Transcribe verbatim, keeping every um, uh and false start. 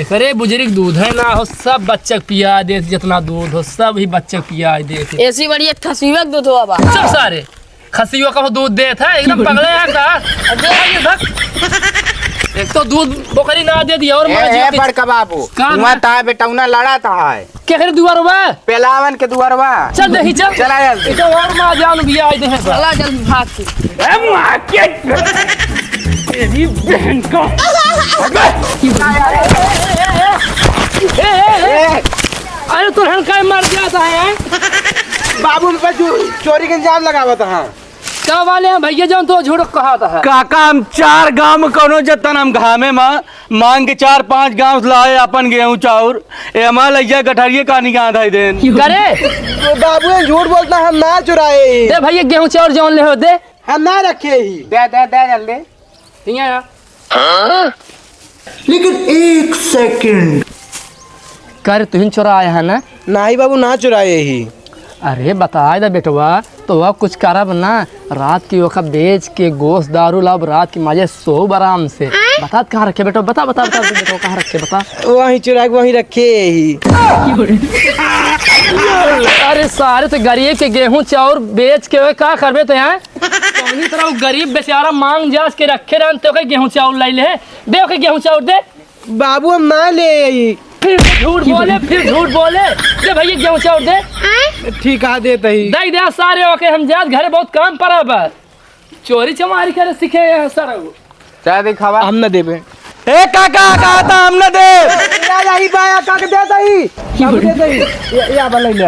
एकरे बुजुर्ग दूध है ना हो, सब बच्चा के पिया देत, जितना दूध हो, सब ही बच्चा के पिया देत। एसी बढ़िया खसिया के दूध हो बाबा। सब सारे खसियो का दूध देत है, एकदम पगले है का? अरे भाई, ये धक। एक तो दूध बोकरी ना दे दिया और ए, माँ जी ए, के बड़का बाबू, का हुआ है? ता बेटौना लड़ा ता है। केकरे दुआरवा? पेलावन के दुआरवा। चल देखी, चल। चला जल्दी। इधर और माँ जान भी आए दे हैं। चला जल्दी भाग के। ए, माँ के, तेरी बहन का। ए, ए, ए, ए। ए। अरे तो हन काय मर गया था, हैं? बाबू, हम पे चो-, चोरी के इल्जाम लगावत हैं। का वाले हैं भैया, जौन तो झूठ कहत है? काका, हम चार गांव में कौनो जतन हम घामे मा मांग के चार पांच गांव से लाए अपन गेहूं चाउर, एमा लइया गठरिये का निगाह धई देन। करे? तो बाबू, ये झूठ बोलता, हम ना चुराए ही। दे भैया, गेहूं चाउर जौन ले हो, दे। हम ना रखे ही। दे, दे, दे जल्दी। हियाँ आ। लेकिन एक सेकंड। कर तुहिन चुराए है ना? नाही बाबू, ना चुराए ही। अरे बताए दा बेटवा, तो वह कुछ करब ना, रात के ओका बेच के गोश्त दारू लाब, रात के मजे सोब आराम से। बता कहाँ रखे बेटवा, बता, बता, बता, बता बेटवा, कहाँ रखे, बता। वहीं चुरा के वहीं रखे ही। अरे सारे, तो गरीब के गेहूं चाउर बेच के का करबे तो यहाँ? कौनी तरह वो गरीब बेचारा मांग जांच के रखे रहन, तो के गेहूं चाउर लाई ले। दे ओके गेहूं चाउर दे। बाबू, हम ना ले आई। फिर झूठ बोले, फिर झूठ बोले। दे भैया गेहूं चाउर दे। ठीक है, देत ही। दे दे सारे ओके, हम जात घरे बहुत काम पड़ा बा। चोरी चमारी करे सीखे हैं सर। चाय दिखावा। हम न देबे। ए काका, कहा था हम न दे। या, या, ई बाया, काका दे दही। बाबू दे दही। या, या, बा ले ले।